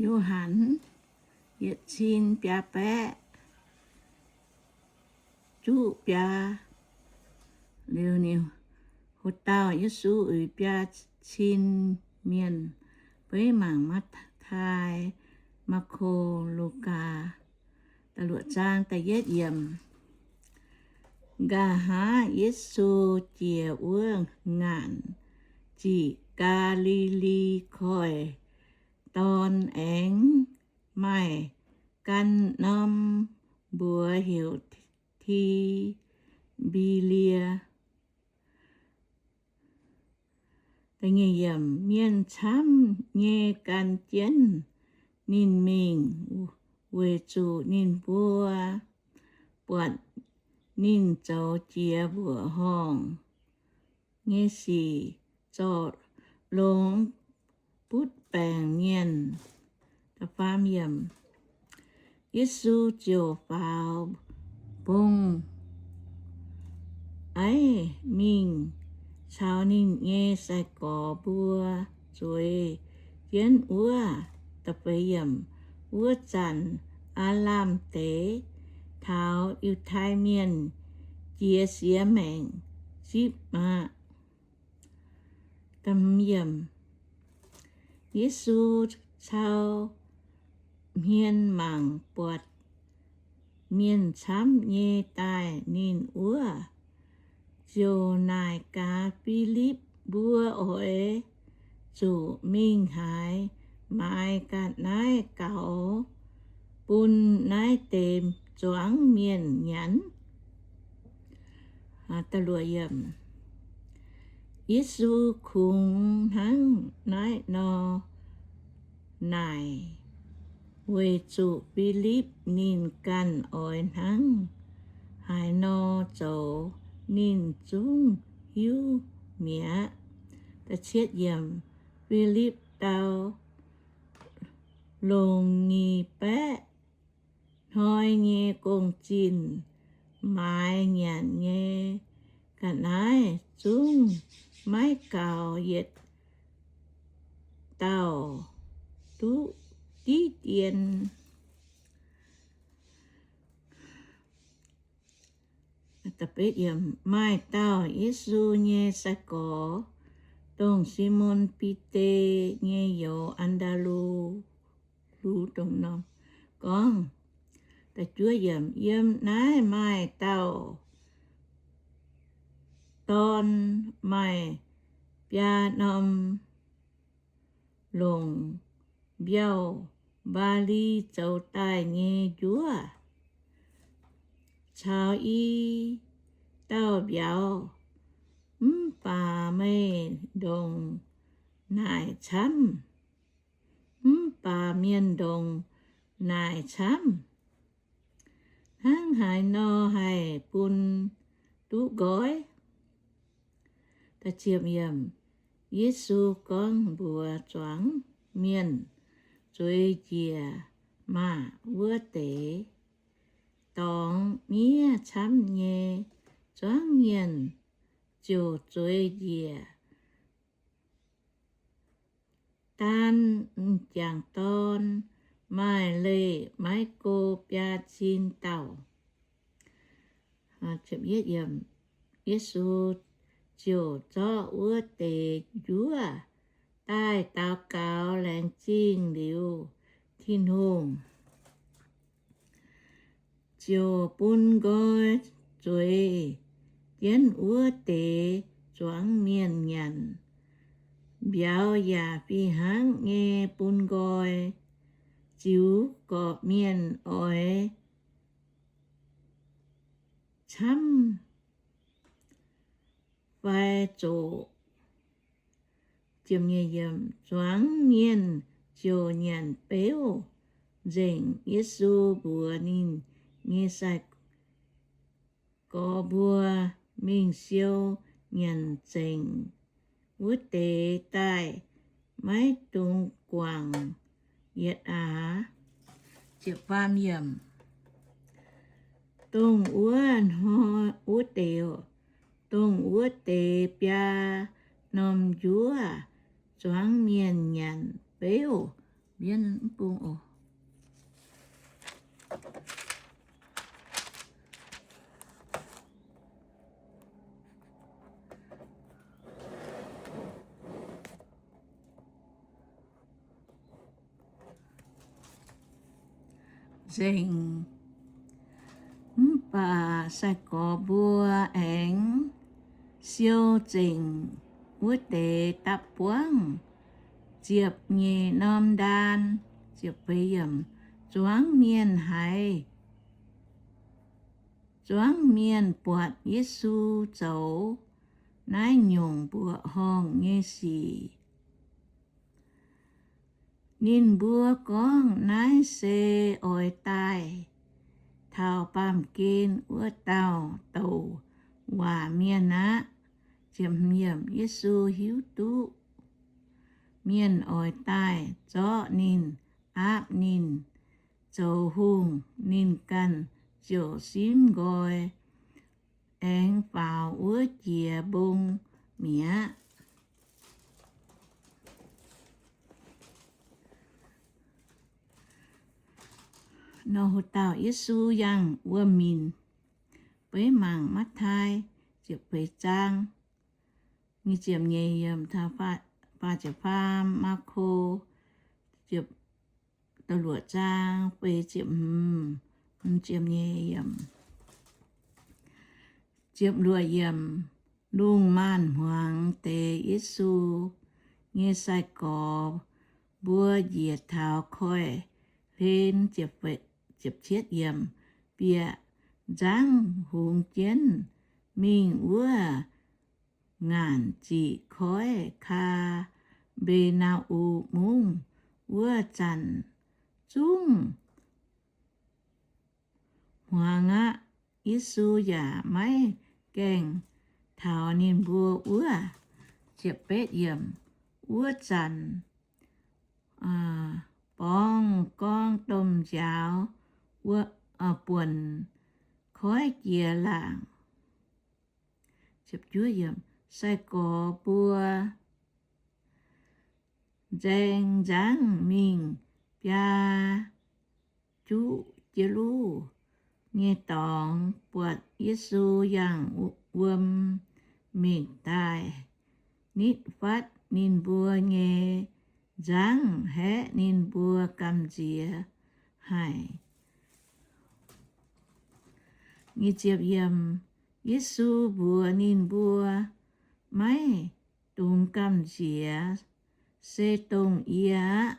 Yo^han yietc cin biaa baeqv juqv biaa. Liuz ninh hlo dauh Yesu uix biaa cin mienh. Beiv mangc Matv^taai, Maako, Lugaa. Da'luoqc zaang da'yietv yiemc. Nqa'haav Yesu jiex wuov ngaanc ziqc Gaa^li^li Koiv-Dorn aengx maaih gan norm mbuox heuc Ti^mbi^lie. Mienh camv nyei gan jienv ninh mingh, weic zuqc ninh mbuo buatc ninh zoux jiex mbuoqc horngh nyei sic, zorc longx butv baengc mienh. Yesu ziouc faaux mbong aiv mingh caux ninh nyei sai-gorx mbuo zueiz jienv wuov. Wuov zanc aav lamh deix taux Yiutai Mienh jiex siex maengc zipv aqv. Yesu cau hmien mangc buatc mienh camv nyei daaih ninh wuov, ziouc naaic gaax Filipv, Mbuo oix zuqc mingh haaix maaiz ga'naaiv gaux bun naaiv deix zuangx mienh nyanc? Yesu kungx hnangv naaiv nor naaic, weic zuqc Filipv ninh ganh oix hnangv haaix nor zoux, ninh zungv hiuv mi'aqv. Filipv dau, Longc nyic baeqv hnoi nyei gong-zinh maaiz nyanc nyei ga'naaiv zungv maiv gaux yietc dauh duqv diqv dien. Maaih dauh Yesu nyei sai-gorx, dongh Simon Bide nyei youz, An^ndaa^lu, gorngv, Yiem naaiv maaih dauh dorn maaih biaa norm longc mbiauh mbaali zoux daaih nyei njuov caux i dauh mbiauz. Mv baac meih ndongc naaic camv. Mv baac mienh ndongc naaic camv. Hnangv haaix nor haih bun duqv nqoi? Yesu gorngv mbuox zuangx mienh zueiz njiec maah! Wuov deix dorngx miev camv nyei zuangx mienh ziouc zueiz njiec. Daan m'jangc dorn maaih leih maiv go biaa cin dauh. Yesu ziouc zorqv wuov deix njuov daaih daux gaux laengz zingh liuz Tin-Hungh, ziouc bun nqoi zueiz jienv wuov deix zuangx mienh nyanc. Mbiauz yaac fih hnangv nyei bun nqoi ziux gorqv-mienh oix camv fai zoqc. Zuangx mienh ziouc nyanc beuv nzengc. Yesu mbuox ninh nyei sai-gorx mbuo mingh siou nyanc nzengc wuov deix daaih, maiv dungx guangc yietc aax. Dongh wuov, wuov deix, dongh wuov deix biaa norm njuov zuangx mienh nyanc beuv Mienh mv bung oc. Nzengc. Mv baac sai-gorx mbuo aengx siou zengc wuov deix da'buangv ziepc nyeic norm ndaan. Zuangx mienh haiz, zuangx mienh buatc Yesu zoux naaiv nyungc mbuoqc horngh nyei sic, ninh mbuo gorngv, Naaiv se oix daaih taux baamh gen wuov dauh douc waac mienh aqv. Yesu hiuv duqv mienh oix daaih zorqv ninh, aapv ninh zoux hungh. Ninh ganh ziouc simv nqoi, aengx faaux wuov jiex mbong mi'aqv. Nor, Hungh Dauh Yesu Yangh Wuom Minc. Beiv mangc Matv^taai ziepc feix zaang, nyic ziepc nyeic yiemc, faah ziepc faam, Maako ziepc, da'luoqc zaang, feix ziepc hmz, hmz ziepc nyeic yiemc. Ziepc luoqc yiemc. Lungh maanz hmuangx deix Yesu nyei sai-gorx mbuo njiec taux koiv-hlen. Ziepc cietv yiemc. Bieqc nzangv hungx jienv mingh wuov ngaanc ziqc koiv, Kaa^mbe^naa^um Mungv. Wuov zanc zungv hmuangx aqv. Yesu yaac maiv gaengh taux ninh mbuo wuov. Ziepc betv yiemc. Wuov zanc borngz gorngv domh nziaaux buonc koiv jiex laangc. Sai-gorx mbuo nzaeng nzangv mingh biaa juqv jiex luv nyei dorngx, buatc Yesu yangh wuom mingh daaih, nitv fatv ninh mbuo nyei nzangv, haeqv ninh mbuo gamh nziex haic. Yesu mbuox ninh mbuo, Maiv dungx gamh nziex, se dongh yie aqv.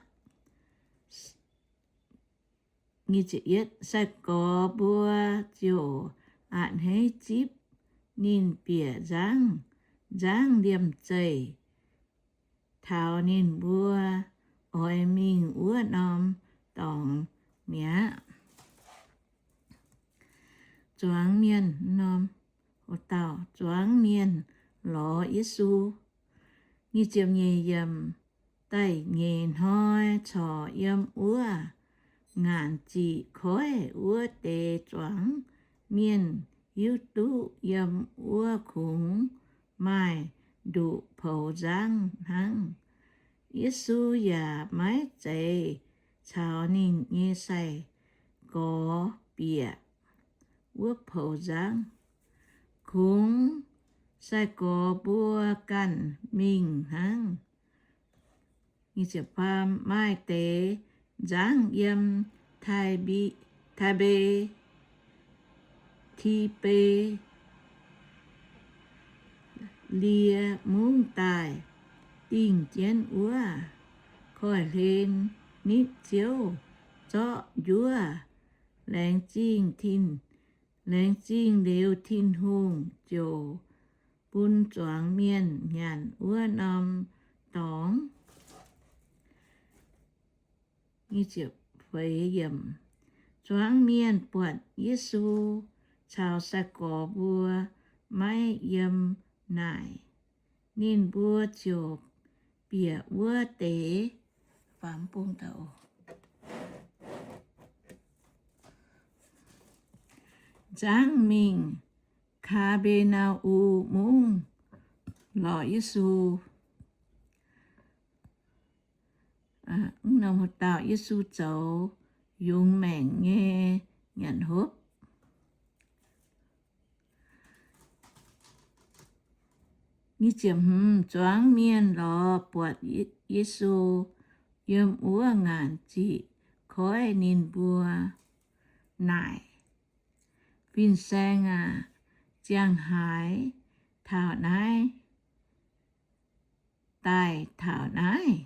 Sai-gorx mbuo ziouc a'hneiv zipv ninh bieqc nzangv. Nzangv liemh zeih taux ninh mbuo oix mingh wuov norm dorngx mi'aqv. Zuangx mienh, zuangx mienh lorz Yesu. Da'nyeic hnoi corc yiem wuov ngaanc ziqc koiv wuov deix zuangx mienh hiuv duqv yiem wuov kungx maaih nduqc poux nzangv hnangv. Yesu yaac maiv zeiz caux ninh nyei sai-gorx bieqc wuov poux nzangv. Kungx sai-gorx mbuo ganh mingh hnangv. Maaih deix nzangv yiem Ti^be^, Ti^be^li^lie Mungv daaih, dingh jienv wuov koiv-hlen, nitv Ziouv, zorqv njuov, laengz zingh, laengz zingh liuz Tin-Hungh, ziouc bun zuangx mienh nyanc wuov norm dorngx. Zuangx mienh buatc Yesu caux sai-gorx mbuo maiv yiem naaic, ninh mbuo ziouc bieqc wuov deix nzangv mingh Kaa^mbe^naa^um Mungv lorz Yesu. Mv norm haaix dauh Yesu zoux yungz maengc nyei nyanc hopv. Zuangx mienh lorz buatc Yesu yiem wuov ngaanc ziqc koiv ninh mbuo naaic, Fin-Saeng aac, ziangh haaix taux naaiv daaih taux naaiv?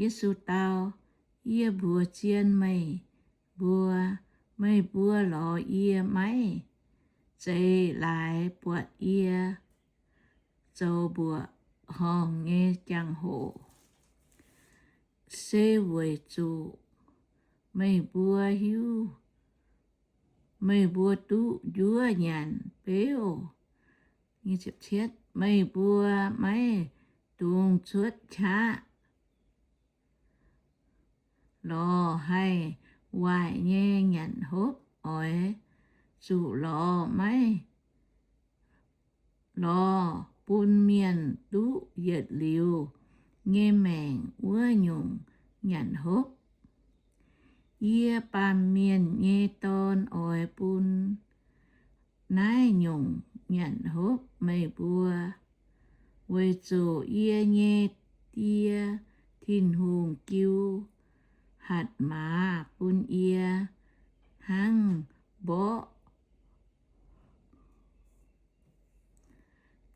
Yesu dau, Yie mbuox zien meih mbuo, meih mbuo lorz yie maiv zeiz laaix buatc yie zoux mbuoqc horngh nyei jangx-hoc. Se weic zuqc meih mbuo hiuv, meih mbuo duqv njuov nyanc beuv. Meih mbuo maiv dungx cuotv qaqv lorz haih waaic nyei nyanc hopv. Oix zuqc lorz maiv lorz bun mienh duqv yietc liuz nyei maengc wuov nyungc nyanc hopv. Yie, Baamh Mienh nyei Dorn, oix bun naaiv nyungc nyanc hopv meih mbuo, weic zuqc yie nyei Die, Tin-Hungh, jiu hatc maaz bun yie hnangv mborqv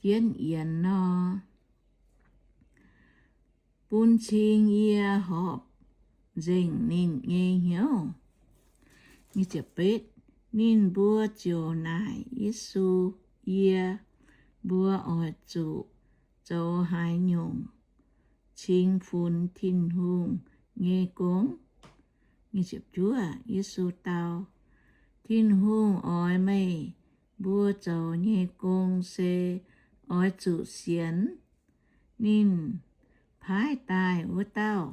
jienv yienx nor, bun cing yie horpc nzengc ninh nyei hnyouv. Ninh mbuo ziouc naaic Yesu, Yie mbuo oix zuqc zoux haaix nyungc cingx funx Tin-Hungh nyei gong? Yesu dau, Tin-Hungh oix meih mbuo zoux nyei gong se oix zuqc sienx ninh paaiv daaih wuov dauh.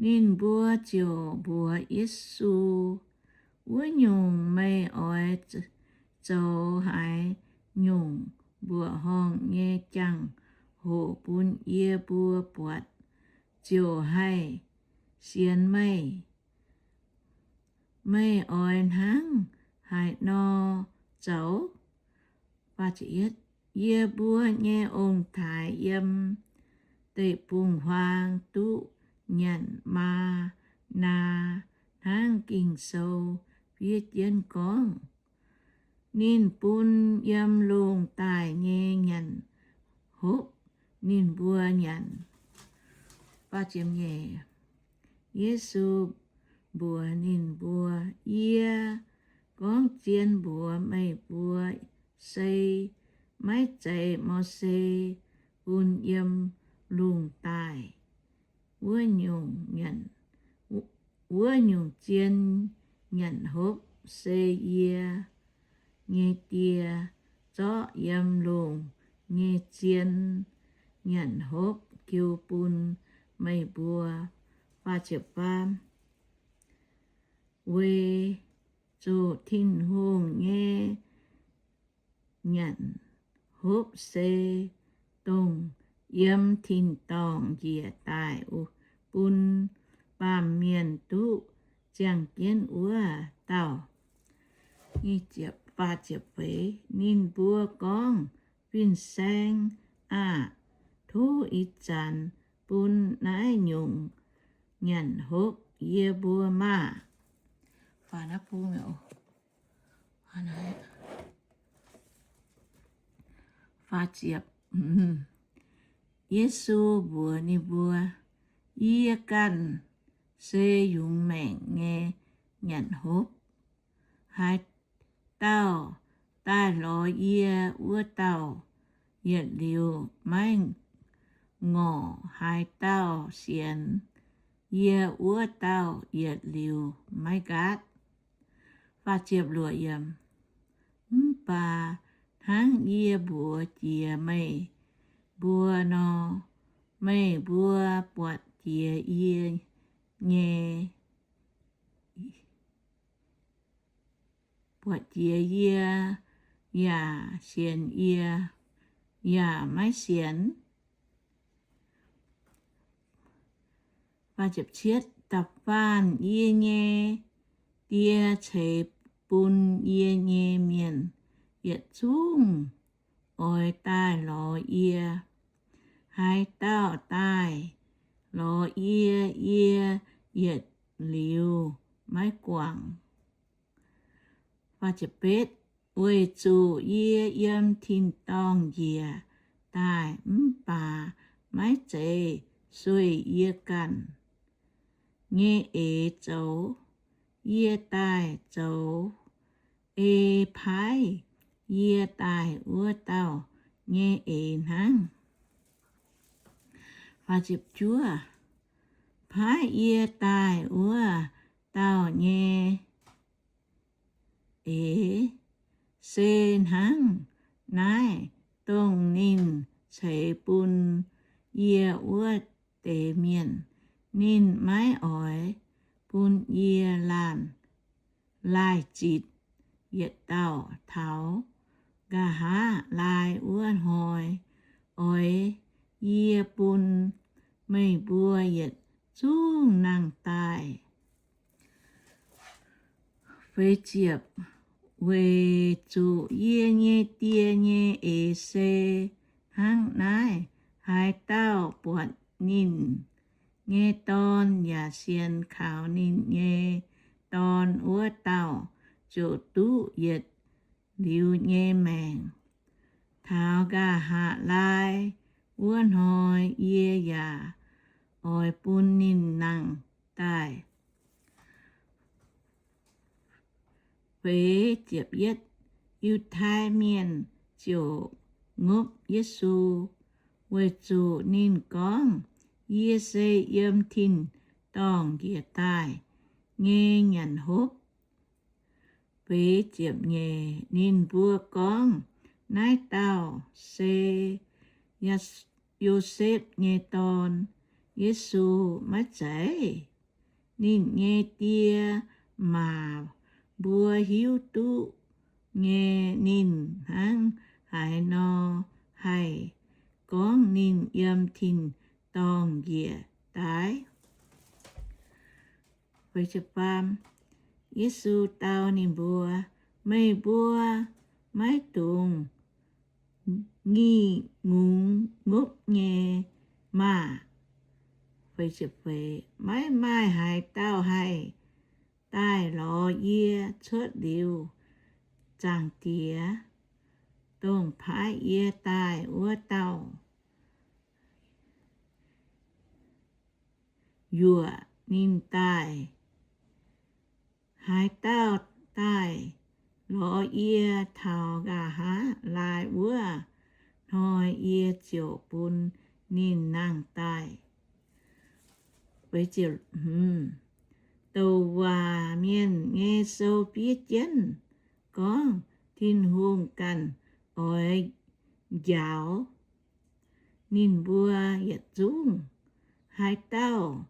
Ninh mbuo ziouc mbuox Yesu, Wuov nyungc, meih oix zoux haaix nyungc mbuoqc horngh nyei jangx-hoc bun yie mbuo buatc ziouc haih sienx meih? Meih oix hnangv haaix nor zoux? Yie mbuo nyei ong-taaix yiem deic-bung-huaang duqv nyanc maa^naa hnangv Ging-Sou fiev jienv gorngv, Ninh bun yiem lungh daaih nyei nyanc hopv ninh mbuo nyanc. Yesu mbuox ninh mbuo, Yie gorngv zien mbuox meih mbuo, se maiv zeiz Mose bun yiem lungh daaih wuov nyungc nyanc, wuov nyungc zien nyanc hopv. Se yie nyei Die zorqv yiem lungh nyei zien nyanc hopv jiu bun meih mbuo. Weic zuqc Tin-Hungh nyei nyanc hopv se dongh yiem tin-dorngh njiec daaih bun baamh mienh duqv ziangh jienv wuov dauh. Ninh mbuo gorngv, Fin-Saeng aah! Tov ih zanc bun naaiv nyungc nyanc hopv yie mbuo maah! Yesu mbuox ninh mbuo, Yie ganh se yungz maengc nyei nyanc hopv. Haaix dauh daaih lorz yie, wuov dauh yietc liuz maiv ngorc. Haaix dauh sienx yie, wuov dauh yietc liuz maiv nqaatv. Mv baac hnangv yie mbuox jiex meih mbuo nor, meih mbuo buatc jiex yie nyei, buatc jiex yie yaac sienx yie. yaac maiv sienx. Da'faanh yie nyei Die ceix bun yie nyei mienh yietc zungv oix daaih lorz yie. Haaix dauh daaih lorz yie, yie yietc liuz maiv guangc. Weic zuqc yie yiem tin-dorngh njiec daaih mv baac maiv zeiz sueih yie ganh nyei eix zoux. Yie daaih zoux ei paaiv yie daaih wuov dauh nyei eix hnangv. Paaiv yie daaih wuov dauh nyei eix se hnangv naaiv, dongh ninh ceix bun yie wuov deix mienh. Ninh maiv oix bun yie laanh laaih zitc yietc dauh. Taux nqa'haav laai wuov hnoi, oix yie bun meih mbuo yietc zungv nangh daaih. Weic zuqc yie nyei Die nyei eix se hnangv naaiv. Haaix dauh buatc ninh nyei Dorn yaac sienx kaux ninh nyei Dorn, wuov dauh ziouc duqv yietc liuz nyei maengc. Taux nqa'haav laai wuov hnoi yie yaac oix bun ninh nangh daaih. Yiutai Mienh ziouc ngopv Yesu, weic zuqc ninh gorngv, Yie se yiem tin-dorngh njiec daaih nyei nyanc hopv. Ninh mbuo gorngv, Naaiv dauh se Yosepv nyei dorn, Yesu, maiv zeiz? Ninh nyei die maac mbuo hiuv duqv nyei. Ninh hnangv haaix nor haih gorngv ninh yiem tin-dorngh njiec daaih? Yesu dau ninh mbuo, Meih mbuo maiv dungx ngingh ngopv nyei maah! Maiv maaih haaix dauh haih daaih lorz yie cuotv liuz Zaangc Diex, dongh paaiv yie daaih wuov dauh, yuoqc ninh daaih. Haaix dauh daaih lorz yie taux nqa'haav laai wuov hnoi, yie ziouc bun ninh nangh daaih. Douc Waac Mienh nyei Sou fiev jienv gorngv, Tin-Hungh ganh oix njaaux ninh mbuo yietc zungv. Haaix dauh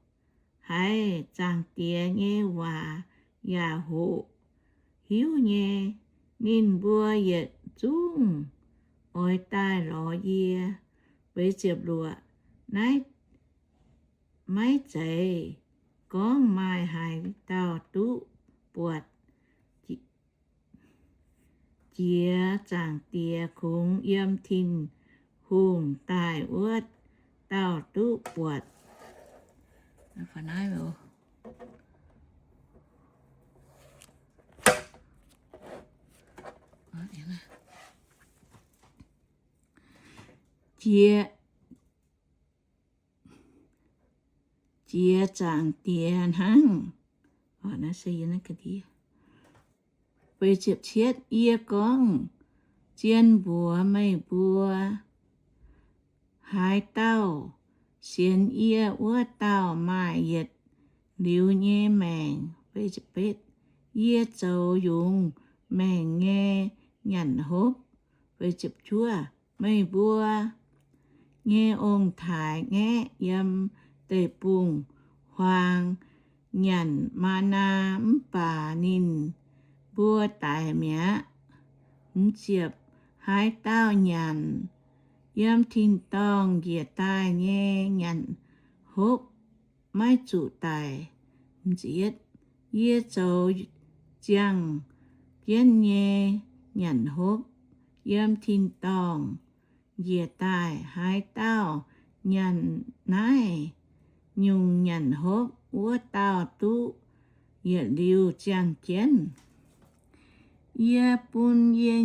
haiz Zaangc Diex nyei waac yaac hoqc hiuv nyei, ninh mbuo yietc zungv oix daaih lorz yie. Naaiv maiv zeiz gorngv maaih haaix dauh duqv buatc jiex Zaangc Diex, kungx yiem Tin-Hungh daaih wuov dauh duqv buatc. Jiex, jiex Zaangc Diex hnangv. Yie gorngv zien mbuox meih mbuo, haaix dauh sienx yie, wuov dauh maaih yietc liuz nyei maengc. Yie zoux yungz maengc nyei nyanc hopv. Meih mbuo nyei ong-taaix ngaeqv yiem deic-bung-huaang nyanc maa^naa, mv baac ninh mbuo daix mi'aqv. Haaix dauh nyanc yiem tin-dorngh njiec daaih nyei nyanc hopv maiv zuqc daic. Yie zoux ziangh jienv nyei nyanc hopv yiem tin-dorngh njiec daaih. Haaix dauh nyanc naaiv nyungc nyanc hopv, wuov dauh duqv yietc liuz ziangh jienv. Yie bun yie,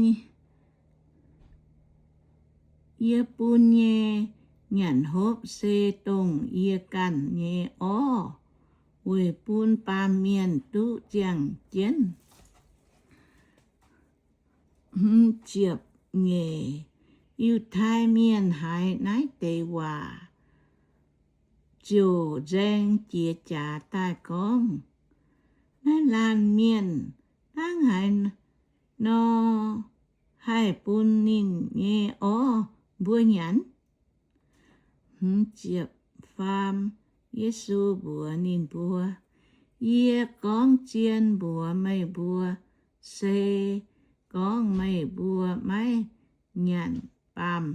yie bun nyei nyanc hopv se dongh yie ganh nyei orv, weic bun baamh mienh duqv ziangh jienv. Hmz ziepc nyeic. Yiutai Mienh haiz naaiv deix waac ziouc nzaeng jiex jaax daaih gorngv, Naaiv laanh mienh hnangv haaix nor haih bun ninh nyei orv mbuo nyanc? Hmz ziepc faam. Yesu mbuox ninh mbuo, Yie gorngv zien mbuox meih mbuo, se gorngv meih mbuo maiv nyanc baamh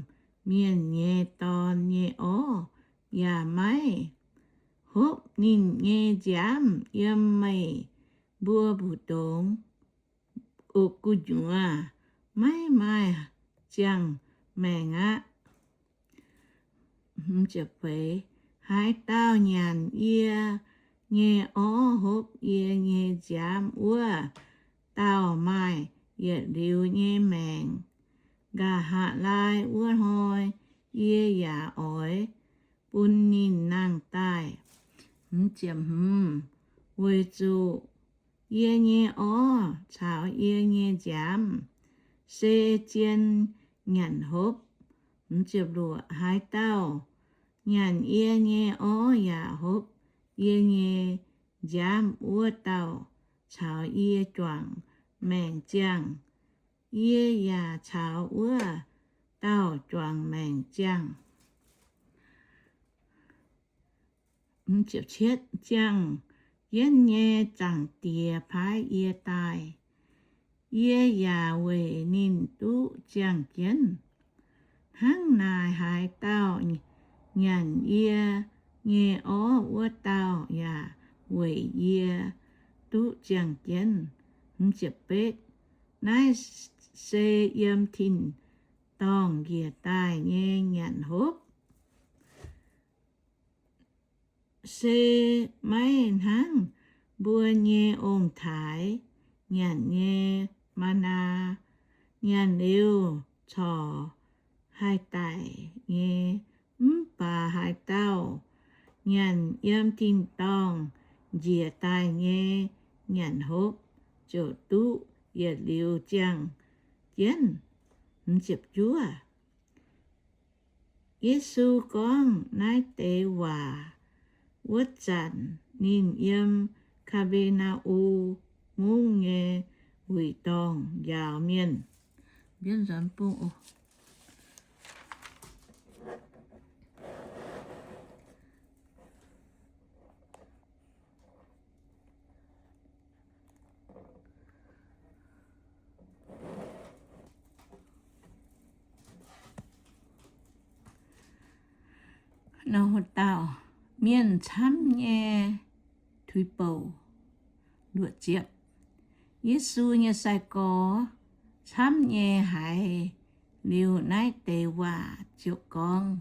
mienh nyei Dorn nyei orv, yaac maiv hopv ninh nyei nziaamv yiem meih mbuo mbu'ndongx gu'nyuoz, maiv maaih ziangh maengc aqv. Haaix dauh nyanc yie nyei orv, hopv yie nyei nziaamv, wuov dauh maaih yietc liuz nyei maengc. Nqa'haav laai wuov hnoi yie yaac oix bun ninh nangh daaih. Weic zuqc yie nyei orv caux yie nyei nziaamv se zien nyanc hopv. Haaix dauh nyanc yie nyei orv yaac hopv yie nyei nziaamv, wuov dauh caux yie juangc maengc ziangh. Yie yaac caux wuov dauh juangc maengc ziangh. Ziangh jienv nyei Zaangc Diex paaiv yie daaih, yie yaac weic ninh duqv ziangh jienv. Hnangv naaic, haaix dauh nyanc yie nyei orv, wuov dauh yaac weic yie duqv ziangh jienv. Naaiv se yiem tin-dorngh njiec daaih nyei nyanc hopv, se maiv hnangv mbuo nyei ong-taaix nyanc nyei maa^naa, nyanc liuz corc haih daic nyei. Mv baac haaix dauh nyanc yiem tin-dorngh njiec daaih nyei nyanc hopv ziouc duqv yietc liuz ziangh jienv. Yesu gorngv naaiv deix waac wuov zanc, ninh yiem Kaa^be^naa^um Mungv nyei wuic dorngh njaaux mienh. Nor dauh mienh camv nyei tuix bouc. Yesu nyei sai-gorx camv nyei haiz liuz naaiv deix waac ziouc gorngv,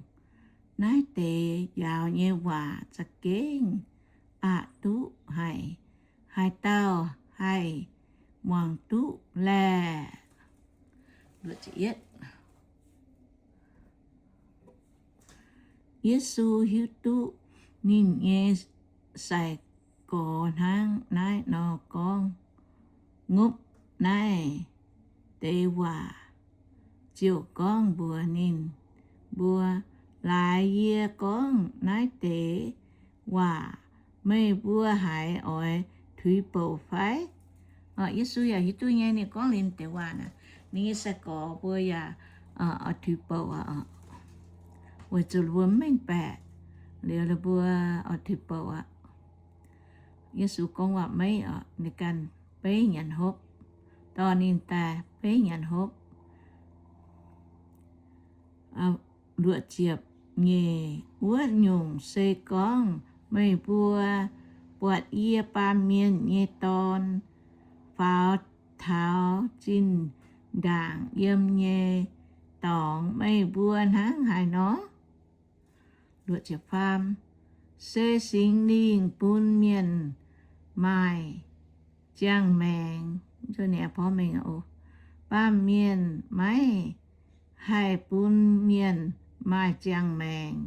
Naaiv deix njaaux nyei waac za'gengh aqc duqv haic. Haaix dauh haih muangx duqv laeh? Yesu hiuv duqv ninh nyei sai-gorx hnangv naaiv nor gorngv ngopv naaiv deix waac, ziouc gorngv mbuox ninh mbuo, Laaix yie gorngv naaiv deix waac meih mbuo haiz oix tuix bouc fai? Yesu yaac hiuv duqv nyei ninh gorngv liuz deix waac naaic, ninh nyei sai-gorx mbuo yaac oix tuix bouc, weic zuqc mbuo mv mengh baeqc liuz mbuo oix tuix bouc aqv. Yesu gorngv waac-meiv oc, ninh ganh beiv nyanc hopv, dorh ninh daaih beiv nyanc hopv. Luoqc ziepc nyeic, wuov nyungc, se gorngv meih mbuo buatc yie, Baamh Mienh nyei Dorn, faaux taux zinh ndaangc yiem nyei dorngx, meih mbuo hnangv haaix nor? Luoqc ziepc faam, se Singx Lingh bun mienh maaih ziangh maengc. Baamh mienh maiv haih bun mienh maaih ziangh maengc.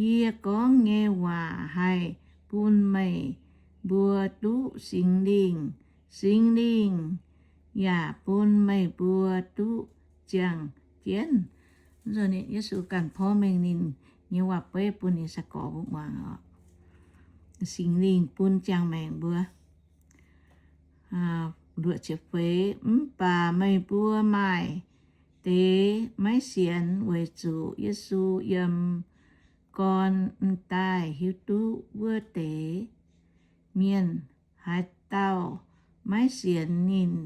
Yie gorngv nyei waac haih bun meih mbuo duqv Singx Lingh. Singx Lingh yaac bun meih mbuo duqv ziangh jienv. Yesu ganh porv mengh ninh nyei waac-beiv bun ninh nyei sai-gorx mbuo muangx oc. Singx Lingh bun ziangh maengc mbuo. Mv baac meih mbuo maaih deix maiv sienx, weic zuqc Yesu yiem gorn m'daaih hiuv duqv wuov deix mienh haaix dauh maiv sienx ninh,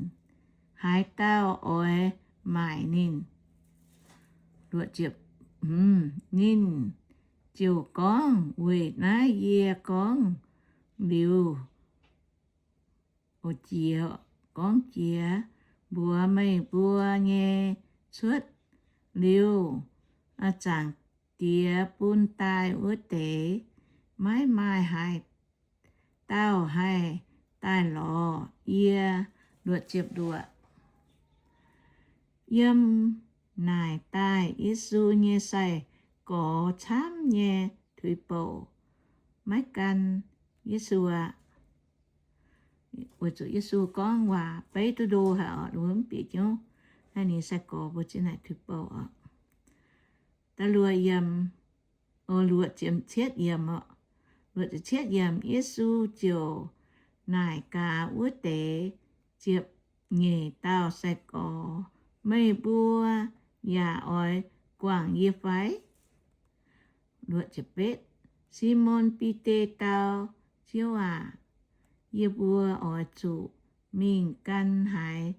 haaix dauh oix maaic ninh. Ninh ziouc gorngv, Weic naaiv yie gorngv liuz, jiex, gorngv jiex mbuox meih mbuo nyei, cuotv liuz Zaangc Diex bun daaih wuov deix, maiv maaih haaix dauh haih daaih lorz yie. Yiem naaic daaih Yesu nyei sai-gorx camv nyei tuix bouc maiv gan Yesu aqv. Weic zuqc Yesu gorngv waac beiv duqv ndo haic oc, mv bieqc hnyouv naaiv ninh sai-gorx mbuo ziex naaic tuix bouc oc. Da'luoqc, luoqc ziepc cietv yiemc, Yesu ziouc naaic gaax wuov deix ziepc nyeic dauh sai-gorx, Meih mbuo yaac oix guangc yie fai? Simon Bide dau, Ziouv aac, yie mbuo oix zuqc mingh gan haaix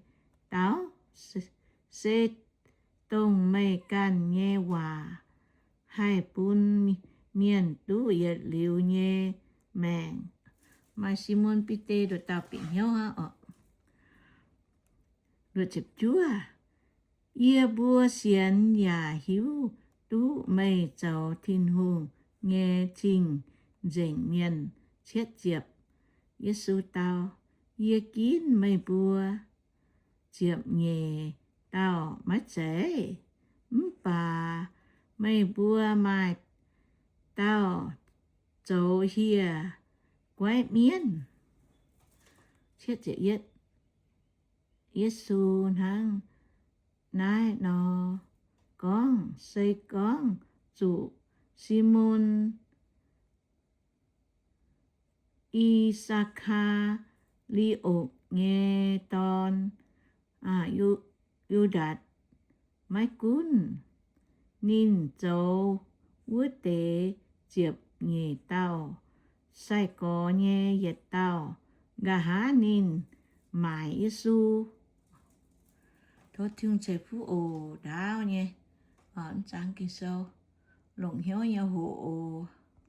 dauh? Se dongh meih ganh nyei waac haih bun mienh duqv yietc liuz nyei maengc. Maaih Simon Bide nduqc dauh bieqc hnyouv hnangv oc. Yie mbuo sienx yaac hiuv duqv meih zoux Tin-Hungh nyei cing-nzengc mienh. Yesu dau, Yie ginv meih mbuo ziepc nyeic dauh maiv zeiz? Mv baac meih mbuo maaih dauh zoux hieh guaiv mienv. Yesu hnangv naaiv nor gorngv, Se gorngv zuqc Simon, I^saa^kaa^li^otv nyei dorn, Yu^ndaatc, maiv gunv ninh zoux wuov deix ziepc nyeic dauh sai-gorx nyei yietc dauh, nqa'haav ninh maaic Yesu. Tov Tin-Hungh ceix fuqv oc. Ndaauv nyei, mv zangx Ging-Sou, longc hnyouv nyei hoc oc.